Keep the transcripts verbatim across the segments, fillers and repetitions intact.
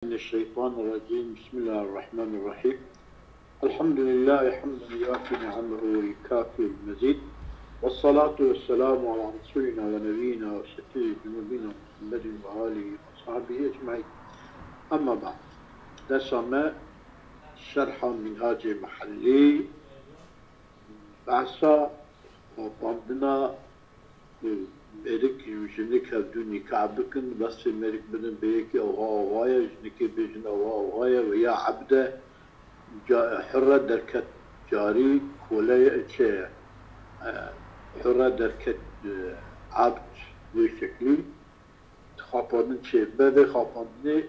من الشيطان الرجيم. بسم الله الرحمن الرحيم. الحمد لله حمدا يوافي نعمه ويكافئ المزيد. والصلاة والسلام على رسولنا ونبينا وشفيع ذنوبنا محمد وآله وصحبه أجمعين. أما بعد. Dersa me şerha Minhacê Mihellî, behsa xapandina mêrik û jinik hevdû nîkah bikin, wesfê mêrik bidin, bê yekî ewha ewha ye, jinikê bêjin ewha ewha ye, ve ya ebd e, ca-, hurre derket carî, kole ye, çi ye? E, hurre derket, e, ebd, vê şeklî. Xapandin çê be, vê xapandinê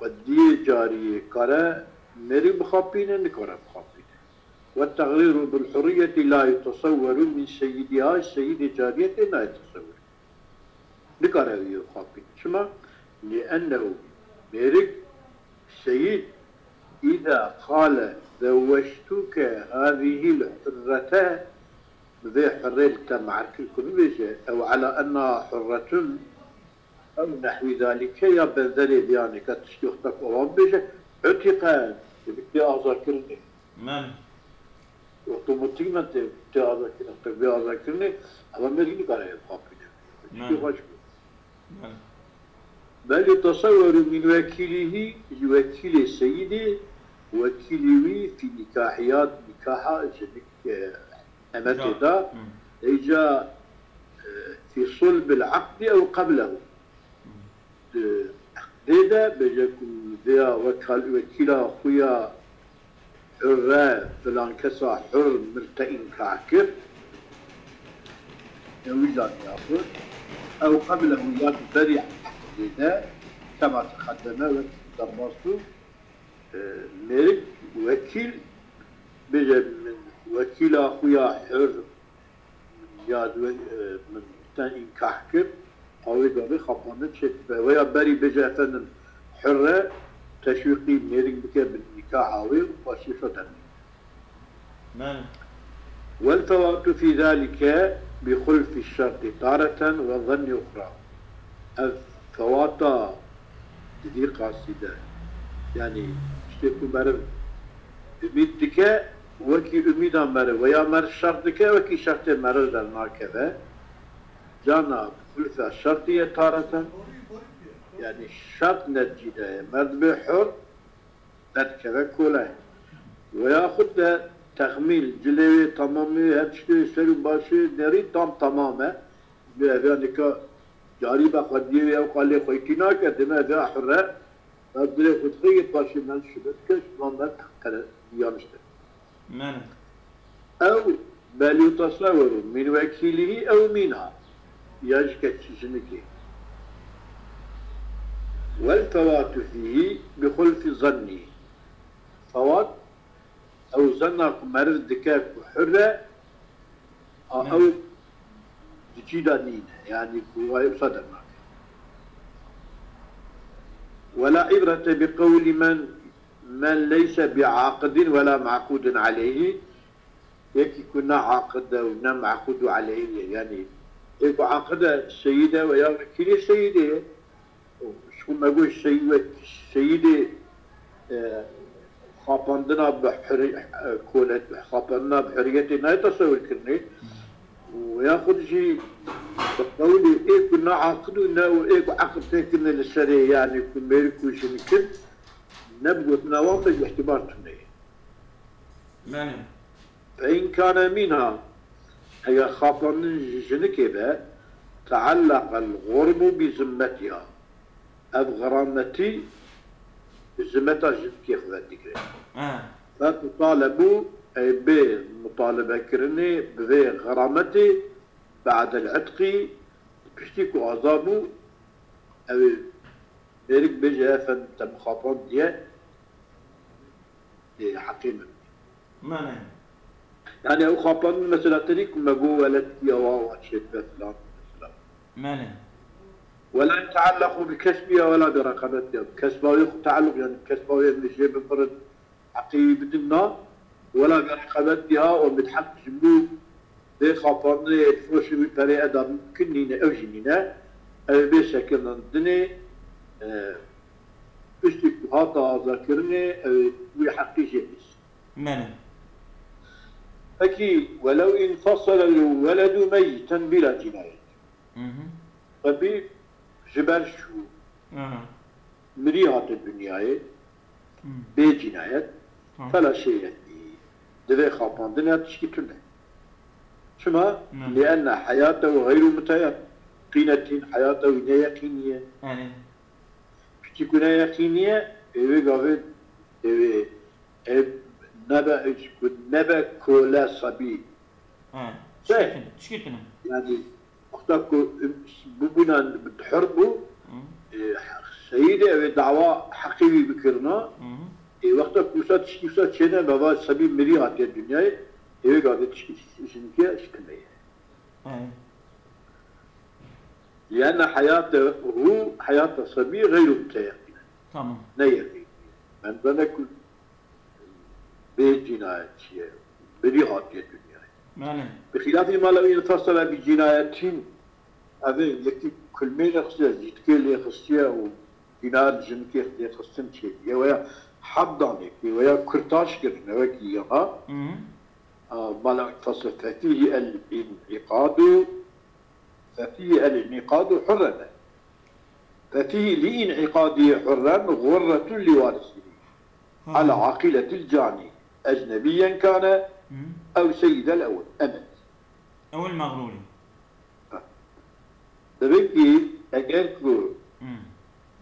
xwediyê cariyê kare mêrik bixapîne, nikare bixapîne. والتغرير بالحرية لا يتصور من سيدها, seyidê cariyetê nayê tesewir. Nikare wî bixapîne. Çima? لأنه mêrik, seyid, إذا قال زوجتك هذه الحرة, bi vê hurrê li te mehr kir ku bibêje, أو على أنها حرة, ew nehwî zalîke ya benzerê viyanê, ka tiştê xwe ku ewan bêje, utiqe, tê azadkirinê. Men. Otomatîkmen tê, tê azadkirin, tê bê azadkirinê, eva mêrgî nikare ev xapîne. Tiştê xwe ji. Men. بل يتصور من وكيله, ji wekîlê seyidê, wekîlê wî fî nîkahiyat, nîkaha jinik, e, emetê da, îca, e, fî sulbil aqdi ew qeblehu. Di eqdê de bêje ku vêya wekal-, wekîla xwe ya hurre filan kesa hur min te înkar kir, ewî zaniya xwe, ew qeblehu ya di berî eqdê de, kema teqedeme wek derbas bû, e, mêrik wekîl bêje min wekîla xwe ya hur ya di we, e, min te înkah kir, awê gavê xapandin çêdibe. Weya berî bêje efendim hurre teşwîqî mêrik bike bi nîkaha wê û paşê xwe dermîne. Men. والفوات في ذلك بخلف الشرط تارة والظن أخرى. Ev fewata di vî qasî de, yanî tiştê ku meriv umîd dike, wekî umîda meriv, weya meriv şert dike, wekî şertê meriv dernakeve. Cana bi xulfe şertî ye tareten, yanî şert neticî de ye. Meriv dibê hur, derdikeve kole. Ve yaxud de texmîl, cilê wê, tamamê, her tiştê wê, ser û başê, nerî tam tamam e. Bi ev ya nika carî be xwediyê wê ew qalê xweytî nake, dime ev ya hurre, ev dilê xwe dixê yê paşê men şibe dike, ji van me teqere yanlış de. Men. Ew bel yutasewweru min wekîlihî ew mînha. Ya ji keçî jinikê. Wel fewatu fîhî bi xulfî zannî. Fewat, ew zanna ku meriv dike ku hur e, a, ew di cî de nîne. Yanî ku wayê wisa dernake. Wela îbrete bi qewlî men, men leyse bi aqidin wela maqûdin aleyhî. Yekî ku ne aqid e û ne maqûd û aleyhî ye. Yanî ê ku aqid e seyîd e veya wekîlê seyîdê ye. Ji xwe me got sey-, wek-, seyîdê, e, xapandina bi huri-, e, kolet, xapandina bi huriyetê nayê tesewir kirinê. Û ya xwe jî bi qewlê ê ku ne aqid û ne û ê ku eqid tê kirine li serê, yanî ku mêrik û jinik in, ne bi gotina wan be ji îhtîbar tune ye. Belê. Fe in kane mîna, eger xapandin ji jinikê be, teelleqel xurbu bi zimmetiha. Ev xirametî bi zimmeta jinikê xwe vedigre. He. Fe tutalebu, ey bê mutalibekirinê bi vê xirametê, be'del itqî, piştî ku aza bû, ew ê mêrik bêje, efendim, te min xapandiye, ê, heqê min. Mane. Yani ew xapandin mesela tenê ku me got welet ya wa wa çêdibe filan mesela. Mane. Wela yeteellequ bi kesbiha wela bi reqebetiha. Kesba wê xwe teelluq, yani kesba wê em jê bibirin, heqê wî bidin na, wela bi reqebetiha û bi heq ji bo vê xapandinê ê difiroşin wî perê eda bikin nîne, ew jî nîne. Ew ê bê sekinandinê, e, Piştî ku hate azakirinê, ew ê wî heqî jê bîst. Belê. Pekî, welew infasele l-weledu meyiten bîla cinayet. Mhm. Xwebî ji ber şû. Aha. Mirî hate dinyayê, Hmm. bê cinayet, Tamam. fela şêyetî. Divê xapandine tişkî tune. Çima? Ne. Lienne heyatehu xeyru muteyeqînetîn, heyata wî ne yeqînî ye. Yani. Piştî ku ne yeqînî ye, ê wê gavê, ê wê, ê nebe, ku nebe kole sebî. He, Te- tişkî tune, tişkî tune. Yani, wexta ku bibûna hur bû, Hı. e, seyîdê ew ê dawa heqê wî bikirina, Hı. e, wexta ku wisa tiştî wisa çêne, bava sebî mirî hatiye dinyayê, ê wê gavê tiştî jinikê ji tune ye. He. Lienne heyatehu heyata sebî xeyru muteyeqîne. Tamam. Ne yeqînî ye. Menzane ku bê cinayetçî ye. Mirî hatiye dinyayê. Belê. Bi xilafî ma lew infasele bi cinayetin. Ev ê yekî kulmê lê xistiye, zîtkê lê xistiye û cinayet jinikê lê xistin çêdiye. Weya hebdanê kê, weya kurtaş kirine, wekî yana. Hı hı. A, ma lew infasele fefîhî el-înîqadu, fefîhî el-înîqadu hurren. Fefîhî li înîqadî hurren xurretun li warisîhî. Hı. Ala aqiletil canî. Ecnebiyyen kane Hı. ew seyidel ew emet. Ew el mexrûrî. Divê ki eger ku Hı.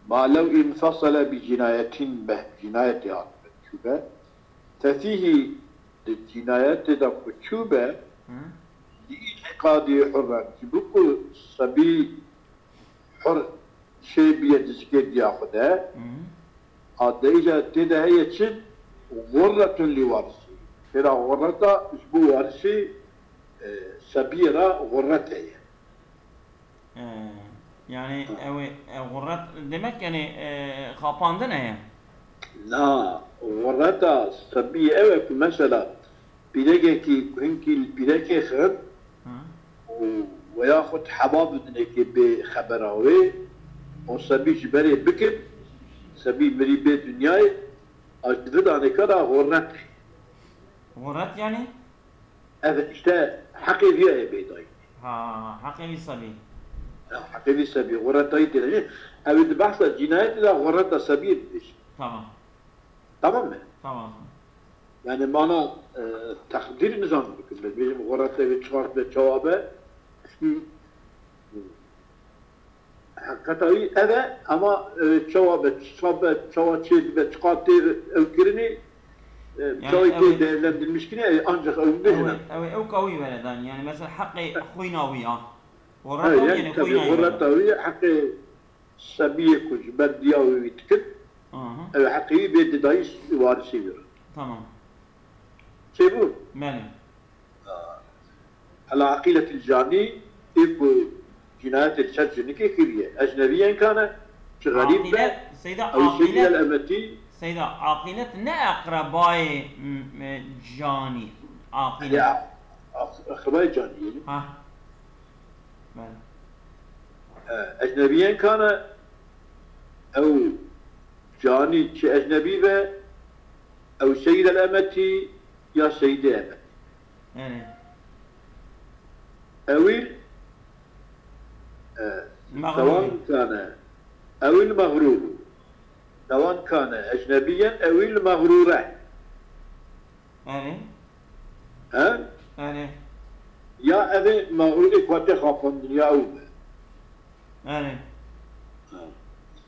ma lew infasele bi cinayetin be, cinayetê hatibe çûbe, fefîhî di cinayetê de ku çûbe, Hı. li înîqadî hurren, ji bo ku sebî hur çêbiye di zikê diya xwe de, Hı. a de îca tê de heye çi? Xurretun li warisî. Têra xurreta ji bo warisî, e, sebiyê re xurret heye. E, yani Ha. ew ê, e, xurret demek yani, e, xapandin heye. Na, xurreta sebiyê ew e ku mesela pîrekekî hinkî li pîrekê xin Hı. û weya xwe hebab bidinekê bê xebera wê û sebî ji berê bikin, sebî mirî bê dinyayê, a ji vidanê kara xurret. Xurret yani? Ev işte heqê viya ye bê dayî. Ha, heqê vî sebî. Ya, heqê vî sebî, xurret dayî têne. Ew ê di behsa cînayetê de xurreta sebiyê dibêjin. Tamam. Tamam mı? Tamam. Yani mana, e, teqdîr nizam bikin. Bêjim xurreta vê çiqas be, çawa be. Çünkü Heqeta wî ev e, ama, e, çawa be, çawa be, çawa çê dibe, çiqa tê ew kirinê, e, Yani çawê ew tê ê, değerlendirilmiş kirinê, e, ancak ew ew bêjin ê, em. ew ê ew ka wî were dan. Yani mesela heqê xwîna wî ya. O Ha, reta wî yani yani tabii xwîna o wî were. reta wî heqê sebiyê ku ji ber diya wî wî dikin, Aha. ew heqê wî bê didayî warisê wî re. Tamam. Çêbû? Belê. Ala aqiletil canî, ê ku cînayetê li ser jinikê kiriye, ecnebiyen kane, çi xerîb be, Aqîlet, Seyda, ew seyîdel aqîlet, emetî, Seyda, aqîlet ne eqrebayê, m, e, canî. Aqîlet. Ya, aq-, eqrebayê canî yani. Ha. Belê. E, ecnebiyen kane, ew canî çi ecnebî be, ew seyîdel emetî ya seyîdê emetî. Yani. Ewîl, e, Mexrûrî. Sewan kane. Ewîl mexrûr. Sewan kane ecnebiyen ewîl mexrûre. Yani. He? Yani. Ya ev ê mexrûrê ku hate xapandin ya ew be. Yani. Ha.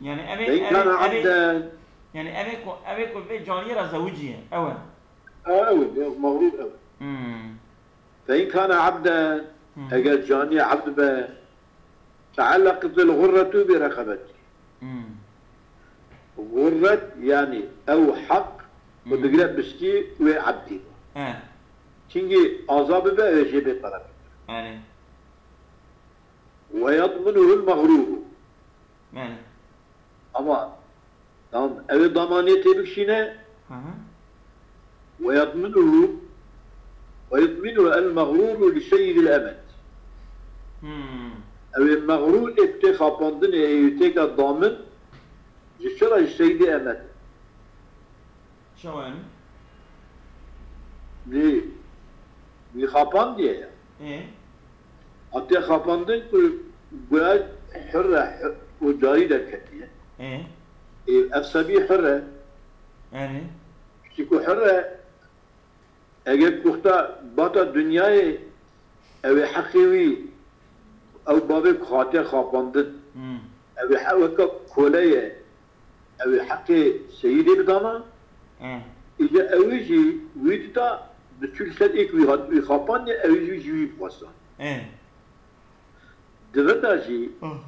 Yani ev ê, Ve in ev ê, kane ev ê, abden. Yani ev ê ku, ev ê ku vê caniyê re zewiciye. Ew e. Ha, ew e, ya mexrûr ew e. Hmm. Fe in kane abden, Hmm. eger caniyê abd be, teelleqetil gurretu bi reqebetî. Hmm. Gurret, yani ew heq, Hmm. û digire biskî wê abdî. He. Çingî aza bibe, ew ê jê bê taleb. Yani. Ve yadminuhul mexrûru. Yani. Ama, tamam, ew ê damaniyê tê bikişîne. Hı hı. Ve yadminuhu, ve yadminuhu el mexrûru li seyyidil emed. Hmm. Ew ê mexrûr ê tê xapandinê, ê têka damin, Ji çi re? Ji Seydê Emed. Çawa yani? Wî, wî xapandiye ya. Ê? Hatiye xapandin ku goya hir e, hir, û carî derketiye. Ê? Ê, ev sebî hir e. Erê? Piştî ku hir e, eger kuxta bata dinyayê, ew ê heqê wî, ew bavê ku hatiye xapandin, Hmm. ew ê he-, weke kole ye, ew ê heqê seyîdê bidana, Eh. îca ew ê jî wî dida, bi çil ser ê ku wî hat, wî xapandiye, ew ê jî ji wî bixwesta. Eh. Di vir de jî Ah.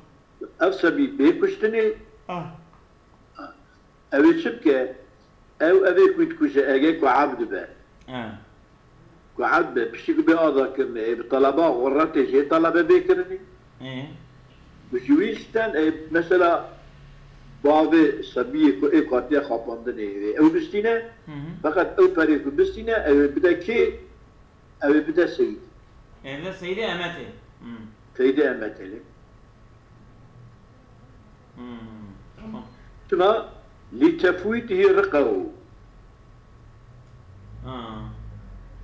ev sebî bê kuştinê, Ah. ew ê çi bike? Ew, ev ê ku dikuje, ege ku ebd be. Eh. Ku ebd be, piştî ku bê azakirinê, ê bi teleba xurretê jê telebe bê kirinê. Ê. Û ji wî sten, ê, mesela, bavê sebiyê ku ê ku hatiye xapandinê, ê, ew bistîne, Hı hı. feqet ew perê ku bistîne, ew ê bide kê? Ew ê bide Seyîd. Ê bide Seyîdê Emetê. Hı. Seyîdê Emetê lê. Hmm, tamam. Çima? Li tefwîtihî riqehu. Ha.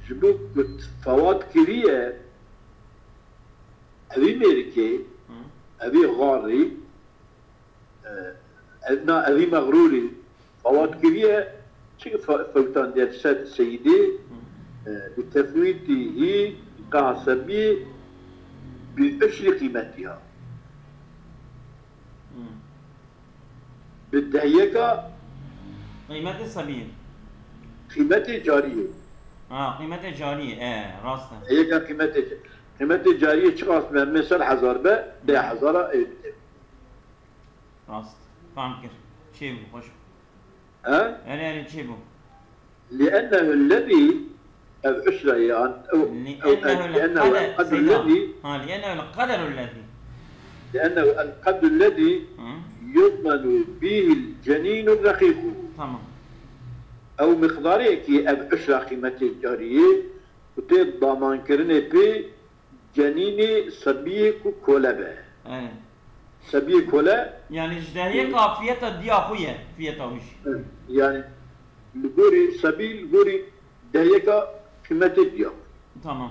Ji bo ku fewat kiriye, evî mêrikê, Hı. evî xarî, e, ev, na, evî mexrûrî, fewat kiriye, çi fe-, fewtandiye ser Seyîdê, Hı. e, bi tefwîtihî qeha sebî bi uşrî qîmetiha. Hmm. Bi dehyeka Qîmetê sebiyê. Qîmetê cariyê. Ha, qîmetê cariyê, e, rast e. Dehyeka qîmetê ca-, qîmetê cariyê çiqas be, min ser hezar be, deh hezara ê bide. Rast. Fam kir. Çêbû, xweş bû. Ha? Erê, erê, çêbû. لأنه الذي، ev uşra ye, an-, ew, ew, لأنه لأنه القدر، القدر Seyda. الذي، Ha, لأنه القدر الذي. لأنه القدر الذي Hı. يضمن به الجنين الرقيق. Tamam. Ew miqdarê ki ev uşra qîmetê cariyê û tê damankirinê pê cenînê sebiyê ku kole be. He. Sebiyê kole Yani ji dehiyeka fiyeta diya xwe ye, fiyeta wî jî. Yani li gorî sebî, li gorî dehiyeka qîmetê diya. Tamam.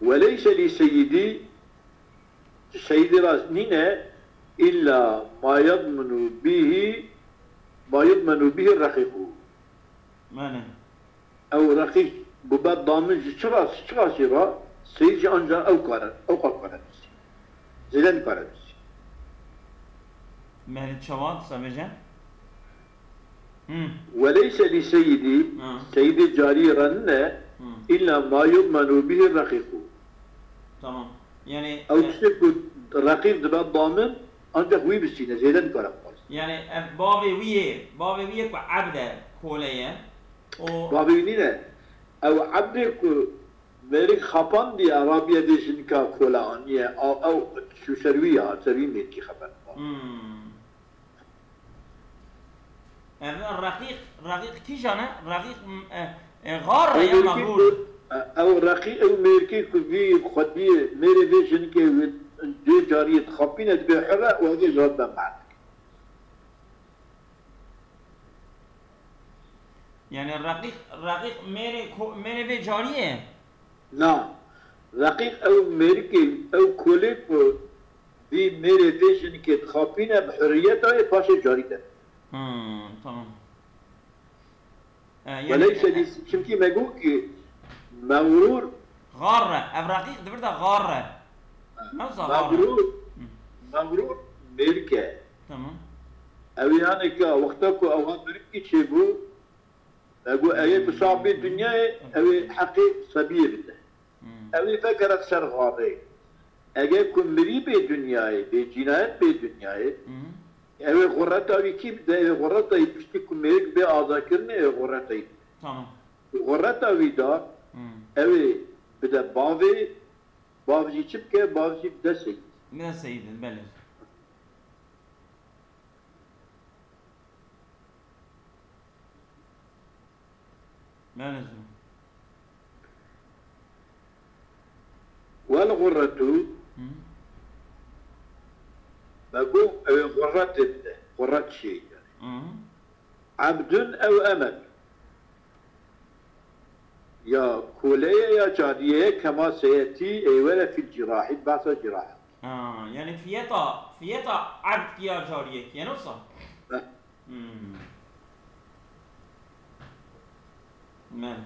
وليس لسيدي، Seyîdê re nîne, إلا ما يضمن به، ما يضمن به الرقيق. Mane. Ew reqîq bibe damin ji çi ras, çi rasî re, seyîd jî anca ew kare, ew qal kare bistî. Zêde nikare bistî. Mehri çawa disa bêje? Hı. وليس لسيدي، Ha. Seyîdê cariyê re nîne, Hı. إلا ما يضمن به الرقيق. Tamam. Yani, Ew e, tiştê ku reqîq dibe damin, ancak wî bistîne, zêde nikare bixwaz. Yani, ev bavê wî yê, bavê wî yê ku ebd e, kole ye. O Bavê wî nîne. Ew ebdê ku mêrik xapandiye, rabiye vê jinika kole aniye, a, ew çû ser wî ya, ser wî mêrikî xeber. Hmm. Ev reqîq, reqîq kîjan e? Reqîq, m, e, e, xar re ya mêrkî mexrûr? Ku, e, ew reqî-, ew mêrkî ku vî xwediyê mêrê vê jinikê wê dê cariyê dixapîne, dibê hire û hevê ji hev be merdik. Yani reqîq, reqîq mêrê ko-, mêrê vê cariyê? Na. Reqîq ew mêrikê, ew kolê ku vî mêrê vê jinikê dixapîne, bi hurriyeta wê paşê carî de. Hmm, tamam. E, yani, Weleyse e, dîs-, çimkî me got ki mexrûr Xar re. Ev reqîq di vir de xar re. Mewsa xar re. Mexrûr, Hı. mexrûr mêrik e. Tamam. Ew yanê ka wexta ku ew ha mirikî çêbû, me got, ew ê ku sax bê dinyayê, ew ê heqê sebiyê bide. Hmm. Ew ê vegere ser xarê. Eger ku mirî bê dinyayê, bê cînayet bê dinyayê, Hmm. ew ê xurreta wî kî bide? Ew ê xurreta wî piştî ku mêrik bê azakirinê, ew ê xurreta wî bide. Tamam. Xurreta wî da, Hmm. ew ê bide bavê, bav jî çi bike? Bav jî bide seyîd. Bide seyîd, belê. Belê zû. غرة. Hı. Me got, ew ê xurretê bide. Xurret çi ye yani? Hı. Ebdun ew emet. Ya kole ye ya cariye ye, kema seyetî ey were fil cirahi, bahsa ciraha. Ha, yani fiyeta, fiyeta ebd ya cariyek, yani olsa? Heh. Hmm. Men.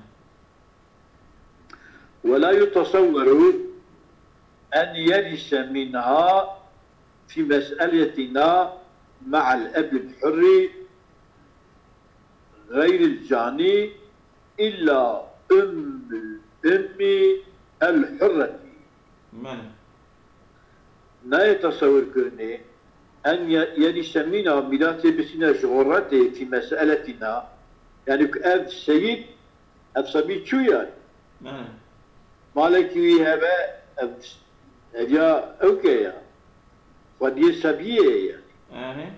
ولا يتصور أن يرث منها في مسألتنا مع الأب الحر غير الجاني إلا أم الأم الحرة. Men. Nayê tesewir kirinê, en ye-, yenî semîna mîratê bisîne ji xorretê fî meseletîna, yani ku ev seyîd, ev sebî çû yani. He. Malekî wî hebe, ev, ev ya ew ke ya. Xwediyê sebiyê ye yani.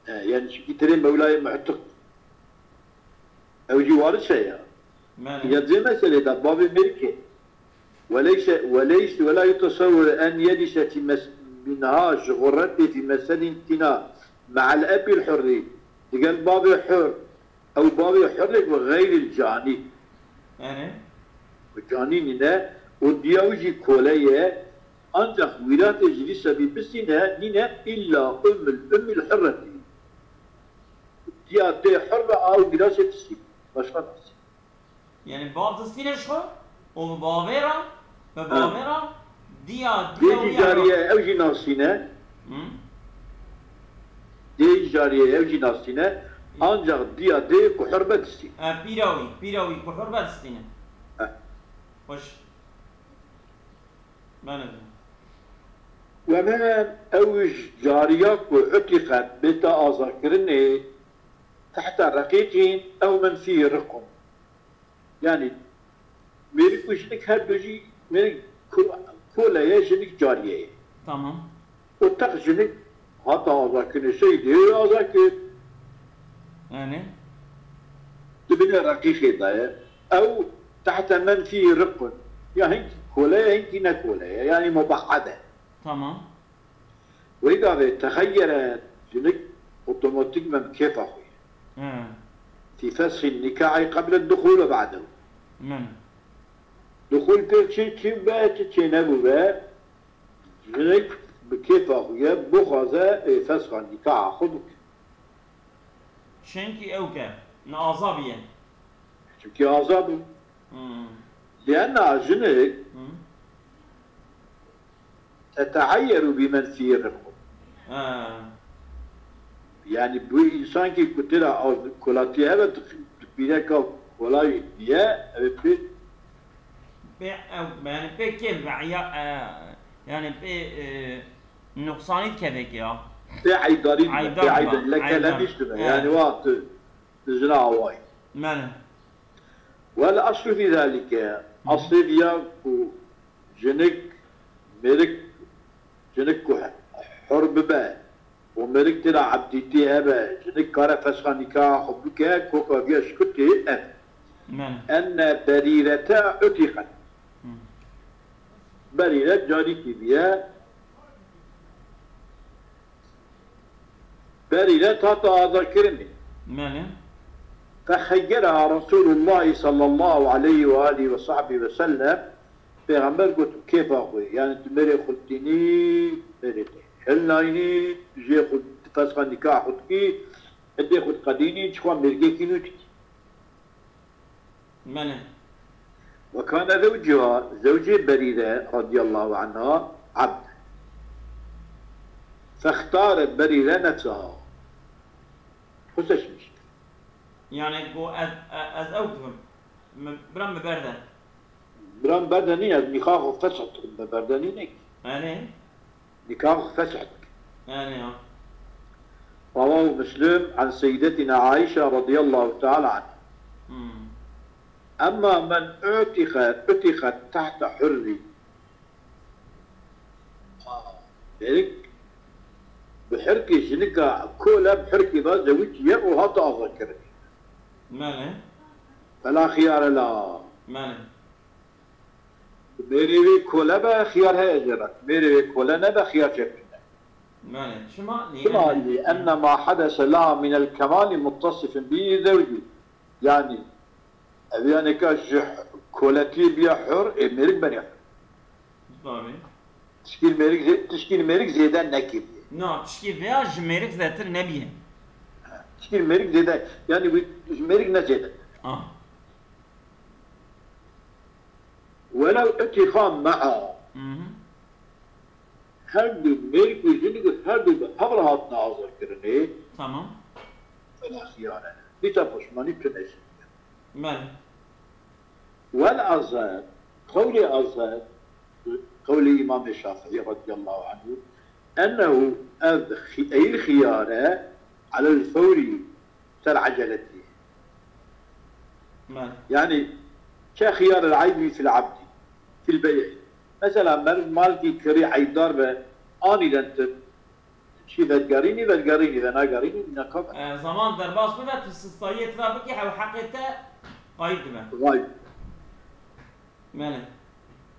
He. He, yani çikî tirê mewlayê mu'tiq. Ew jî waris e ya. Mene. Ya dê meselê de bavê mêrikê. Weleyse, weleyse, wela yutasewwir en yedise fî mes-, minha ji xorretê fî meselin tîna me'el ebil hurrî. Digel bavê hur. Ew bavê hurrê ku xeyril canî. Yani? Ku canî nîne. Û diya wî jî kole ye. Ancak wîratê ji vî sebî bisîne nîne illa ummul, ummul hurretî. Diya dê hurre a û mîrasê distî. Başka nasî. Yani bav distîne ji xwe û bi bavê re, bi Ha. bavê re diya, diya Dê wî jî ya cariye, ra- ew jî nasîne. Hı? Dê jî cariye, ew jî nasîne. Ancak diya dê ku hurbe distîne. E, pîra wî, pîra wî ku hurbe distîne. He. Xweş. Mene. Ve men ew ji cariya ku utîqet bête azakirinê, tehta reqîqîn ew men fî riqun. Yani mêrik û jinik her du jî mêrik ko-, kole ye, jinik cariye ye. Tamam. Û teq jinik hata azakirinê, seyîdê wê aza kir. Yani? Di binê reqîqê de ye. Ew tehte men fî riqun. Ya hinkî kole ye, hinkî ne kole ye. Yani mubahade. Tamam. Wê gavê texeyyere jinik otomatîkmen bi kêfa xwe ye. He. Fî fesxî nikahî qeble duxûl ve ba'dehu. Men. Duxûl pê çi çi be, çi çênebû be, jinik bi kêfa xwe ye, bixwaze ê fesxa nikaha xwe bike. Çimkî ew ke, ne aza biye. Çimkî aza bû. Hmm. Lienna jinik Hmm. teteeyyeru bi men fî riqu. Ha. Yani bu însan ki ku tira av-, kolatî hebe di, di pîreka kolayî diye, ev pê Pê ew, yani pê kêm ve'ya, e, yani pê, e, nuqsanî dikeve ki ya. Pê eydarî dibe, Eydar pê dibe, eydarî, leke eydar. Lemiş dibe. Evet. Yani wa tu, tu jina awayî. Mene. Wel aslu fî zalike, Hı. Aslê diya ku jinik, mêrik, jinik ku hur bibe û mêrik tira ebdîtî hebe, jinik kare fesxa nîkaha xwe bike, koka viya ji ku tê ev. Mene. Enne berîrete utîqet. Hı. Berîret carîkî biye. Berîret hate azakirinê. Mene. Fexeyyeraha Resulullah sallallahu aleyhi ve alihi ve sahbihi ve sellem. Pêxember got, kêfa xwe. Yani tu mêrê xwe dînî, mêrê te hilnayînî, jê xwe fesxa nîkaha xwe dikî, edê xwe diqedînî, çixwa mêrgekî nû dikî. Mene. Ve kane zewcuha, zewcê Berîre radiyallahu anha, abd. Fextaret Berîre nefseha. Xwe seçmiş. Yani ku ez, e-, ez ew dibim. Min, bira min berde. Bira min berde nîne, ez nîkaha xwe fesx dikim, me berde nîne ki. Yani? Nîkaha xwe fesx dikim. Yani ya. Rawahu Muslim an Seyyidetina Aişe radiyallahu teala anha. Hmm. Emma men utiqe, utiqe tehte hurri. Mêrik bi hirkê jinika kole bi hirkê ve zewiciye û hate azakirinê. Mene. Fela xiyare la. Mene. Mêrê wê kole be, xiyar heye jê re. Mêrê wê kole nebe, xiyar jê tune. Belê. Çima? Çima? لأن لأن ما حدث لها من الكمال متصف به زوجي. Yani, ev yani ka ji koletiyê biya hur, ê mêrik beriya. Tabii. Tişkî mêrik zê-, tişkî mêrik zêde nekiriye. Na, tişkî veya ji mêrik zêtir nebiye. Tişkî mêrik zêde, yani wî ji mêrik ne zêde. Ah. Welew itifa ma'a. Hı hı. Her du mêrik û jinik her du bi hev re hatine azarkirinê. Tamam. Fela xiyare. Dîsa poşmanî tune jî. Belê. Wel azhar, qewlê azhar, qewlê Îmamê Şafîî radiyallahu anhu, ennehu ev xi-, eyl xiyare alel fewrî ser eceletî. Belê. Yani, ke xiyar el eybi fil abdi, fil bey'i. Mesela, meriv malkî kirî eybdar be, anîden tu çî vegerînî, vegerînî, venagerînî, nekabe. E, zaman derbas bibe, tu sistayiyê tira bikî, ew heqê te qayîb dibe. Qayîb. Belê.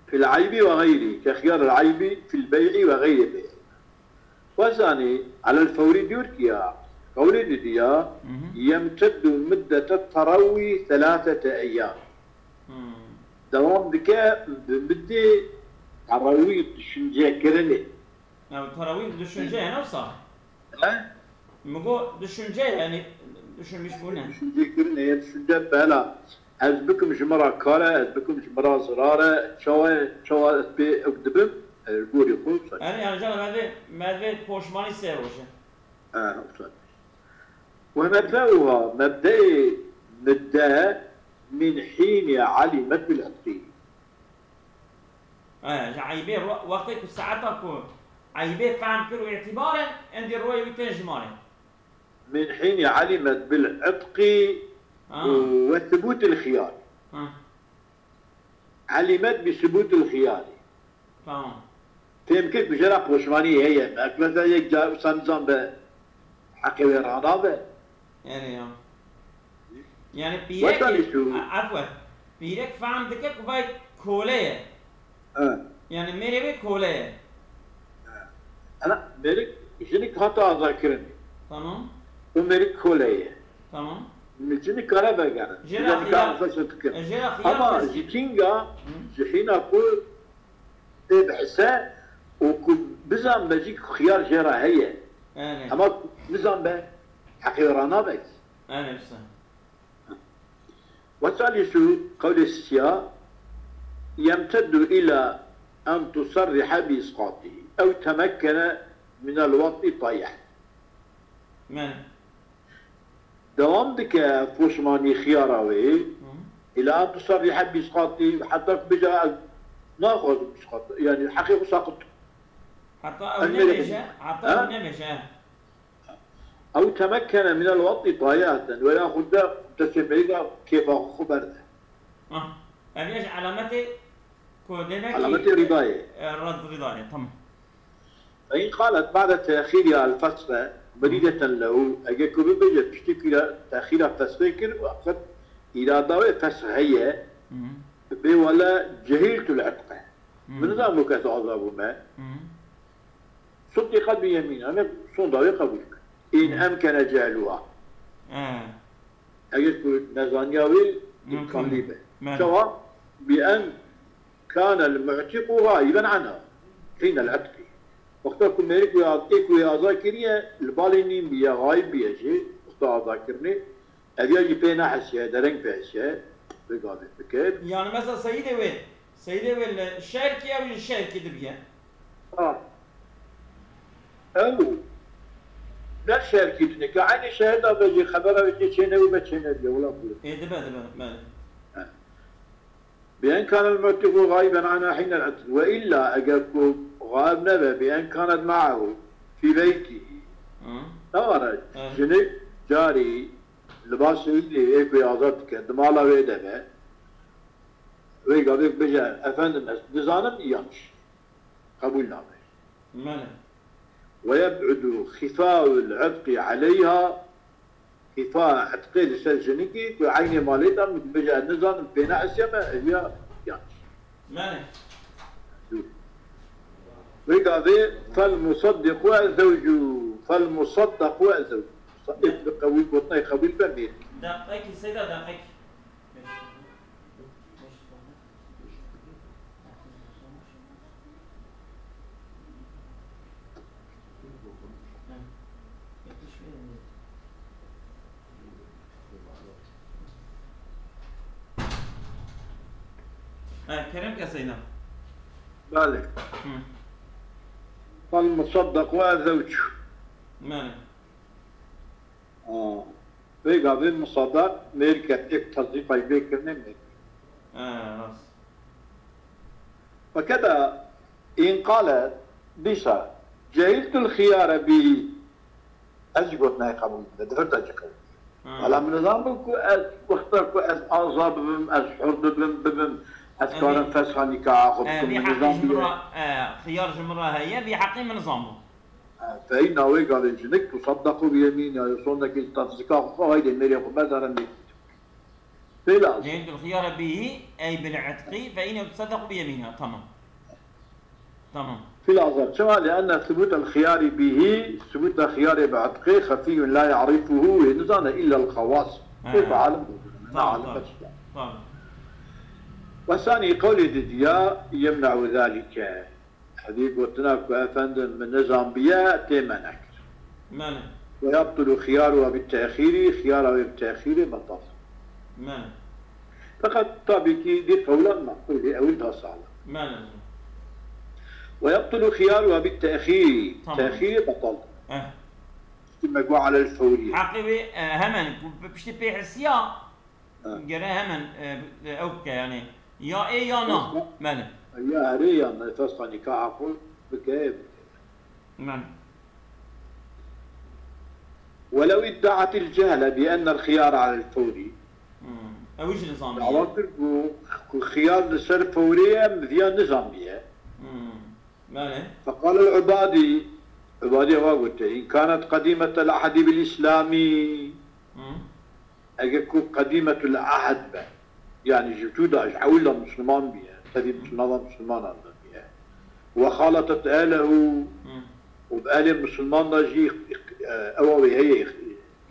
Fil eybi ve xeyrî, ke xiyar el eybi fil bey'i ve xeyrî bey'i. Wezanî, alel fewrî diyor ki ya, qewlê didiya, Hı hı. yemteddu middete terawî selasete eyyam. Hmm. Dewam dike bi middê terawî düşünce kirinê. Ya, terawî düşünce yani wisa? He? Mi got düşünce yani düşünmüş bu ne? Düşünce kirinê, ya düşünce bela. Ez bikim ji me re kar e, ez bikim ji me re zirar e, çawa, çawa ez pê ew dibim, e, gorî xwe wisa. Yani, yani canım, me vê, me vê poşmanî sê roj e. He, wisa. Ve mebdeuha, mebdeyê midde min hînî alimet bil itqî. He, ji eybê ro-, wextê ku saeta ku eybê fehm kir û îtîbar e, endî royê wî tên ji malê. Min hînî alimet bil itqî Ha. Ve thubûtil xiyar. Ha. Alimet bi thubûtil xiyarî. Tamam. Fêm kir ku jê re poşmanî heye. Belkî mesela yek car wisa nizam be, heqê wê ranabe. Yani ya. Yani pîrek, Weta lî şu. A-, afwe. Pîrek fehm dike ku vay kole ye. He. Yani mêrê wê kole ye. Ana, mêrik, jinik hate azarkirinê. Tamam. Û mêrik kole ye. Tamam. Jinik kare vegere. Jê re Jinik xiyar, kare xweş dikin. E, jê re xiyar Ama kes ji kînga, Hı. ji hîna ku tê bihise û ku bizan be jî ku xiyar jê re heye. Yani. Ama ku bizan be, heqê wê ranabe. Yani, wisa. Ve salisu, qewlê siya, yemteddu ila en tusarriha bi isqatî. Ew temekkene minel wad'i tayeh. Yani. Dewam dike poşmanî xiyara wê. Hı. Ila en tusarriha bi isqatî, heta ku bêje ez naxwazim isqat. Yani heqê xwe saqit. Heta ew nebêje, heta Ha? ew nebêje. Ew temekkene minel wad'i tayeheten. Wela xwe de destê mêrika kêfa xwe berde. Ah, ev ya ji alametê ku demek ki Alametê rîdayê. E, rad rîdayê, tamam. Fe in qalet ba'de tehîriha el fesxe merideten lehu, eger ku bibêje piştî ku ya tehîra fesxê kir, wexet îrada wê fesx heye, Hı. bê wele cehîltul itqe. Hı. Min nizam bu kes azab bûme. Hı. Suddiqet bi yemîn, em sonda wê qebûl bikin. In Hı. emkene cehluha. He. Eger ku nezaniya wê Mümkün. imkanlî be. Belê. Çawa? Bi en kane el mu'tiqu ğaiben anha. Hîne el itqi. Wexta ku mêrik wê az-, ê ku wê azad kiriye, li balê nîn biye, xayib biye jî, wexta azad kirinê, ev ya jî pê nehesiye, dereng pê hesiye, vê gavê bike. Yani mesela seyidê wê, seyidê wê li şerkî ew ji şerkî dibiye. Ha. Ew ne şerkî tune. Ke eynî şehir de be jî xebera wê tê çênebû be çênebiye. Wila ku. Ê, dibe, dibe, belê. He. Bi en kane el-mu'tiqu ğaiben anha hîne el-itq. Ve illa eger ku xayib nebe, bi en kanet ma'ahu fî beytî. Hı. Ne var? Hı. Jinik carî libasê wî dê, ê ku azad dike, di mala wê de be. Wê gavê bêje, efendim, ez dizanim, yanlış. Qebûl nabe. Belê. Ve yeb'udu xîfa'ul itqi aleyha, xîfa itqê li ser jinikî, ku eynê malê de min bêje, ez nizanim, pê nehesiye me, ev ya yanlış. Belê. Wê gavê فالمصدق أزوج، فالمصدق أزوج. Ê bi qewî gotinayê qebûl be mêr. Deqekî, seyda deqekî. Ha, kerem ke seyda. Belê. Hı. فالمصدق أزوج. Belê. Ha. Vê gavê musadaq mêr ke têk tezîqay vê kirine mêr. Ha, rast. وكذا إن قال dîsa جهلت الخيار به. Ez jî gotinayê qebûl dikim. Di vir de jî qebûl dikim. Ha. Wela min nizanbû ku ez wexta ku ez aza bibim, ez hur bibim, bibim, ez Evet. karim fesxa nîkaha xwe E, bikim. Vî Min heqî ji min nizanbiye. Re, e, xiyar ji min re heye, vî heqî min nizanbû. E, فإن wê gavê jinik تصدق بيمينها, ya sondekî tezîqa xwe, haydê mêrê xwe berdere mêrê. Pêla. جهلت الخيار به أي بالعتق فإنه يتصدق بيمينها. Tamam. Tamam. في الأظهر. Çima? لأن ثبوت الخيار به، ثبوت خيار بعتق خفي لا يعرفه، wê nizane إلا الخواص. Ha. Wê bi alim bû. Tamam, Alim tamam. Bes. Tamam. والثاني قولê didiya يمنع ذلك. Hevî gotina ku efendim min nizanbiye tê mene kir. Mene. ويبطل خيارها بالتأخير، xiyara wê bi texîrê betal. Mene. Feqet tabî kî dî qewlan meqûlê, ew da sağlam. Mene. ويبطل خيارها بالتأخير. Tamam. Texîrê betal. Eh. Kime got على الفور. Heqê wê, e, hemen ku piştî pê hisiya, Ha. Gere hemen, e, e, ew bike, yani, ya ê ya na. Fesxa. Belê. Ya erê ya na, fesxa nîkaha xwe bike, ê bike. Belê. ولو ادعت الجهلة بأن الخيار على الفور. Hmm. Ew jî nizam Dawa ye. Kir ku, ku xiyar li ser fewrê ye, em viya nizam ye. Hmm. Belê. فقال العبادي، Ubadî wa gote, إن كانت قديمة العهد بالإسلام. Hmm. Eger ku qedîmetul ehd be, yanî ji tu da, ji ewil de Misliman biye, tevî Misliman Mislimanan de biye. Ve xalatet ehlehu, Hı. Û bi ehlê Misliman de jî, e, ewa wê heye,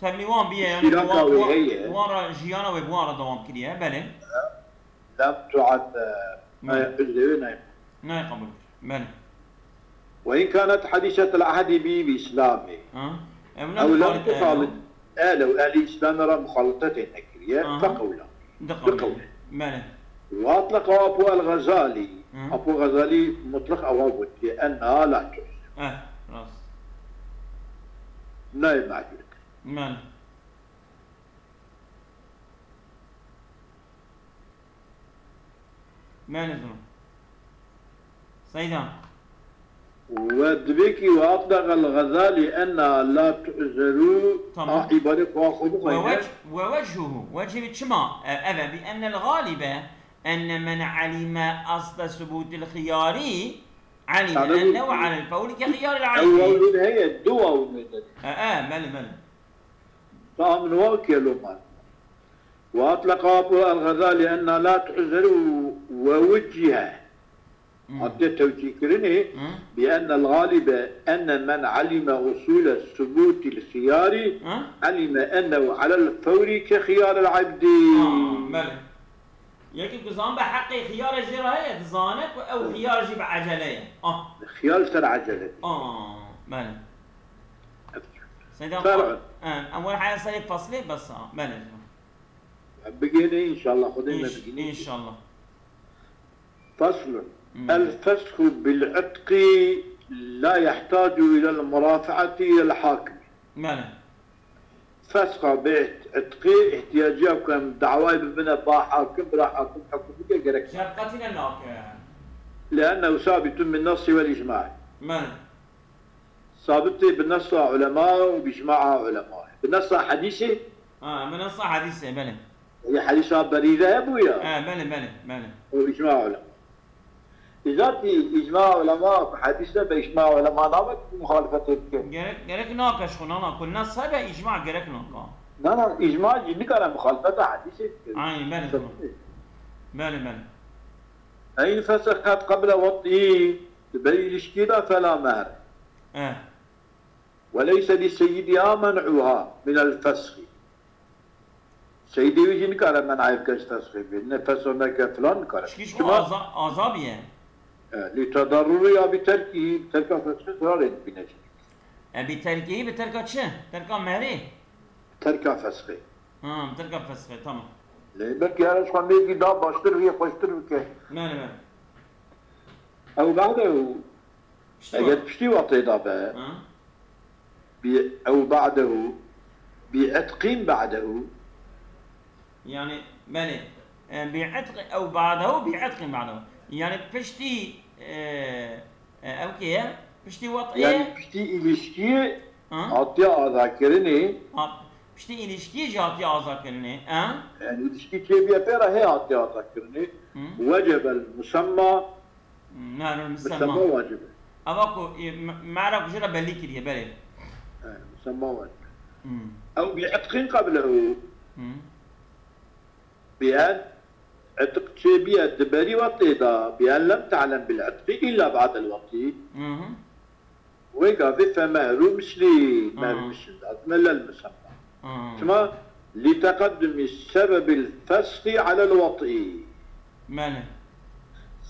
Tevlî wan biye, yanî iştiraka wan, wê wan, heye. Wan re jiyana wê bi wan re dewam kiriye, belê. Lem tuad, e, Belê. Nayê qebûl kir. Nayê qebûl kir. Belê. وإن كانت حديثة العهد به بإسلامه. Ha? Ew ne أو لم muxalît-, تخالط. Ew. Ehl û ehlî Îslamê re muxalitetê nekiriye. Aha. Feqewla. Di qewlê. Di qewlê. Belê. وأطلق أبو الغزالي. Hı. Apo Xezalî mutlaq ewa gotiye, أنها لا تعزر. Eh, rast. Nayê me'zûr. Belê. Belê zilam. Seyda. Ve dibê kî وأطلق الغزالي أنها لا تعزر. Tamam. A îbarê xwe xwe bixweyne. Ve wec-, ve wechhuhu. Wechhê wî çima? E, ev e, بأن الغالب أن من علم أصل ثبوت الخيار علم Yanî أنه على الفور كخيار العين. Ew wawlûn heye, du wawlûn heye. E, e, belê, belê. Tamam, ne wawkê lo mal. وأطلق أبو الغزالي أنها لا تعزر ووجه. Hmm. Hatta tewcîhkirinê, Hmm. بأن الغالب أن من علم أصول ثبوت الخيار Hmm. علم أنه على الفور كخيار العبد. Ah, belê. Yekî ku zan be heqê xiyara jê re heye, dizane ku ew xiyar jî bi ecele ye. Ah. Xiyar ser ecele. Ah, belê. Seyda, Fer'un. Em, em were heya serê feslê bes, ah, belê. Bigihîne înşallah, Xwedê me bigihîne. İnş-, inşallah. فصل. Hmm. الفسخ بالعتق لا يحتاج إلى المرافعة إلى الحاكم. Belê. Fesxa bi ît-, îtqî îhtiyacî ya ku em dawayê bibine ba hakim, bira hakim hukm bike gerek nake. Şefqetî ne nake. لأنه ثابت بالنص والإجماع. Belê. Sabitê bi nesa ulema û bi îcmaa ulema. Bi nesa hedîsê? Ha, bi nesa hedîsê, belê. Ê hedîsa Berîre hebû ya? Ha, belê, belê, belê. Û îcmaa ulema. Îzatî îcmaa ulema, hedîs ne be îcmaa ulema nabe ku muxalefetê bike. Gerek, gerek nake ji xwe, na, na, ku nes hebe îcma gerek nake. Na, na, îcma jî nikare muxalefeta hedîsê bike. Aynen, belê, tamam. Belê, belê. فإن فسخت قبل وطئه Di berî ilişkiyê de fela mehr. Eh. Ve leyse li seyyidîha men'uha minel feskhi. Seydê wî jî nikare men'ê bike ji feskê bê. Ne feso neke filan nikare. Çikî ji xwe Çima? aza-, aza bîye. E, li tedarrurî ya bi terkî, bi terka feskê zirarê dibîne jî. E, bi terkî, bi terka çi? Terka merê? Terka feskê. Ha, bi terka feskê, tamam. Lê belkî her ji xwe mêkî da baştir bîye, xweştir bike. Mene, mene. Ew ba'dehu. Piştî Eger wa- piştî wa tê da be. Ha? Bi ew ba'dehu. Bi etqîn ba'dehu. Yani, belê. E, bi etq ew ba'dehu, bi etqîn ba'dehu. Yani piştî, e, e, ew kê ye? Piştî wat'ê? Yani piştî ilişkiyê Ha? hatiye azakirinê. Ha, piştî ilişkiyê jî hatiye azakirinê. E? Yani ilişkî çêbiye pê re hê hatiye azakirinê. Hı? Wecebel musemma. Mehrul Musemma. Musemma wacib e. Ava ku, e, me-, mehra ku jê re belî kiriye, belê. E, musemma wacib e. Hmm. Ew bi etqin qablehu. Hmm. Bi en etq çêbiye di berî wetê de, bi en lem te'lem bil etqi illa ba'del wetî. Mhm. Wê gavê fe mehru mislî, mehru Hmm. mislî lazim e lel musemma. Hmm. Çima? Li teqeddumî sebebil fesxî alel wetî. Mene.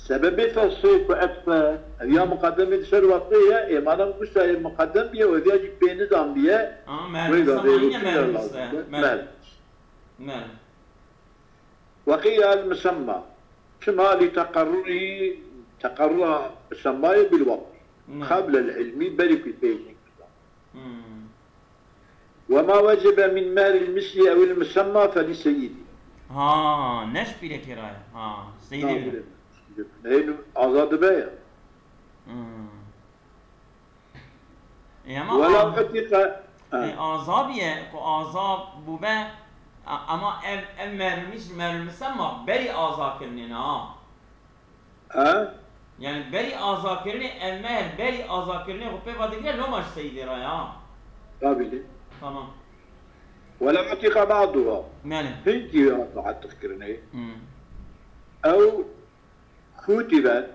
Sebebê fesxê ku etf e, ev ya muqeddemê di ser wetê ye, ê madem wisa yê muqeddem biye, ev ya jî pê nizan biye, Aa, mene. wê gavê Sema yine rûtîne mene lazim işte. e. Mene. Mene. Mene. Ve qîle el musemma. Çima? Li teqerrurî, teqerrura musemmayê bil wetî. Mene. Qablel ilmî, berî ku pê jî nizan. Hmm. Ve ma wecebe min mehril mislî ewil musemma felî seyyidî. Ha, ne ji pîrekê re ye. Ha, seyîdê wî. Heynu aza dibe ya. Hmm. E, ama Wela a- etîqe. Ê, aza biye, ku aza bûbe, a-, ama ev, ev mehril mis-, mehril musemma berî aza kirinê ne ha. Ha? Yani berî azakirinê, ev mehr berî azakirinê xwe pê ve digire, loma ji seyîdê re ya. Tabî. Tamam. Welew etîqa ba'duha. Yani. Hinkî wê hate etiq kirinê. Hmm. Ew kutibet.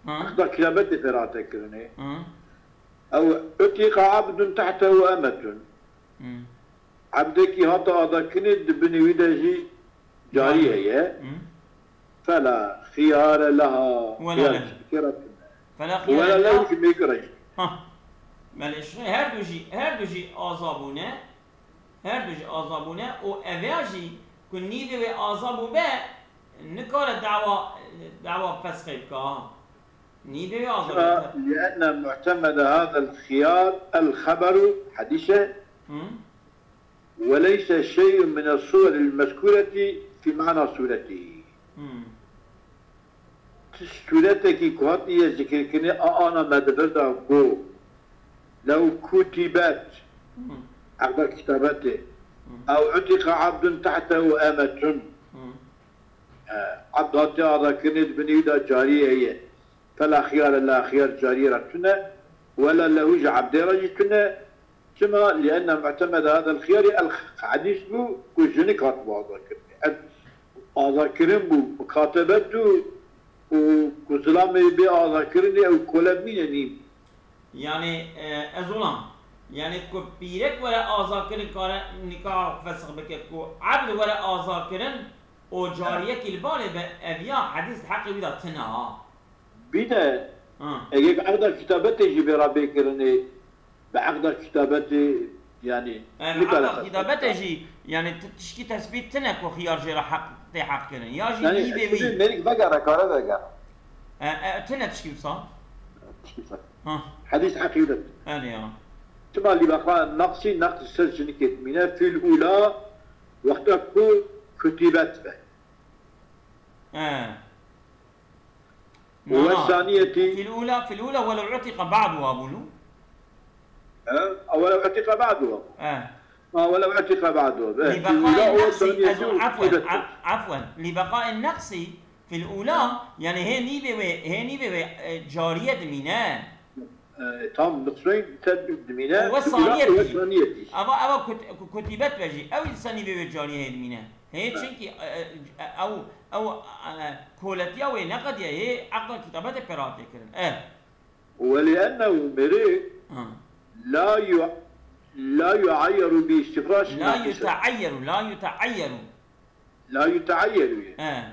Ha. Aqda kitabetê pê re hate kirinê. Ha. Ew etîqa abdun tehtehu emetun. Hmm. Ebdekî hate azakirinê, di binê wî de jî carî Carî. heye. Hı. Fela xiyare leha. Wela Xiyar lehu. ji dikê re tune. Fela Wela xiyare lehu leha. ji mêkê re jî. Ha. Belê, ji her du jî, her du jî aza bûne. Her du jî aza bûne û ev ya jî ku nîvê wê aza bûbe, nikare dawa, dawa fesxê bike ha. Nîvê wê aza Çima? bûbe. Lienne mu'temede hadel xiyar el xeberu, hedîse. Hı. وليس شيء من الصور المذكورة في معنى صورته. Hmm. Ti sûretekî ku hatiye zikirkirinê a ana me di vir de got, lew kutibet, Hmm. eqda kitabetê, Hmm. ew utiqa abdun tehtehu emetun. Hmm. E, Abd hatiye azakirinê, di binê wî de cariyê heye. Fela xiyare leha, xiyar cariyê re tune, wela lehu ji ebdê re jî tune. Çima? Lienne mu'temede hadel xiyarî el hedîs bû ku jinik hatibû azakirinê. Ev azakirin bû, mukatebet bû û ku zilamê bê azakirinê ew kole bimîne nîn. Yani, e, ez olam. Yani ku pîrek were azakirin kare nikah fesix bike, ku ebd were azakirin û cariyekî li balê be, ev ya hedîs di heqê wî de tine ha. Bîne, Ha. eger eqda kitabetê jî bê re bê kirinê, bi eqda kitabetê, yani, E, nikare eqda kitabetê jî, yani, ti-, tişkî tesbît tine ku xiyar jê re heq, tê heq kirin. Ya jî Yani, nîvê wî. Merîk vegere, kare vegere. E, e, tine tişkî wisa? Tişkî wisa. Ha. Hedîs heqî de. Erê ya. Çima lî beqa neqsî, neqs ser jinikê dimîne, fîl ûla, wexta ku kutîbet be. E. Na, na. Ve saniyetî. Fil ula, fil ula welev utika ba'duha bû. He? Welev utika ba'duha. He. Ha, welev utika ba'duha. He, fil ula ve saniyetî. Li beqayê nefsî, ez û, efwen, ef-, efwen. Li beqayê nefsî fil ula, yani hê nîvê wê, hê nîvê wê, e, cariye dimîne. E, tam nixseyî te dimîne. Û ve saniyetî. Û ve saniyetî. Ava, ava kut-, ku-, kutîbet be jî. Ew î dîsa nîvê wê cariyê hê dimîne. Hê, çinkî, e, e, ew, ew, e, koletiya wê neqediye, hê eqda kitabetê pê re hatiye kirin. E. Welî ennehu mêrik Ha. la yu la yuayyeru bi istifraş La yutayyeru, la yutayyeru. La yutayyeru ye. He.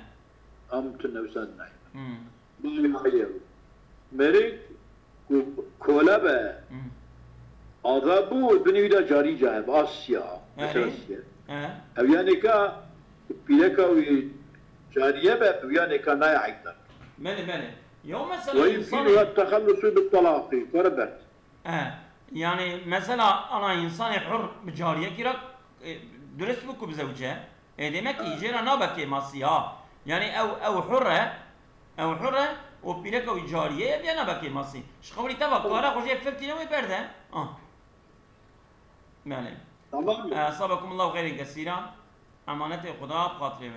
Am tu newsan nay. Hmm. La yuayyeru. Mêrik ku kole be. Hmm. Axa bû binî wî de carî cahe bi a siya. Erê. Mesela siya. He. Ev yanê ka pîreka wî cariye be, ev yanê ka naya ekda. Belê, belê. Ya mesela Ve yumkinu insanê et tehallusu bi talaqî. Kore bert. He. Yani mesela ana insanê hur bi cariyekî re e, durist bû ku bizewce. E, demek ki jê re nabe kêmasî ha. Yani ew, ew hur e, ew hur e, û pîreka wî cariye ye, vê nabe kêmasî. Ji qewlî te ve kare xwe jê filtîne wê berde. Ah. Belê. Tamam mı? E, Esabekumullahu xeyrên kesîra. Emanetê Xuda bi xatirê we.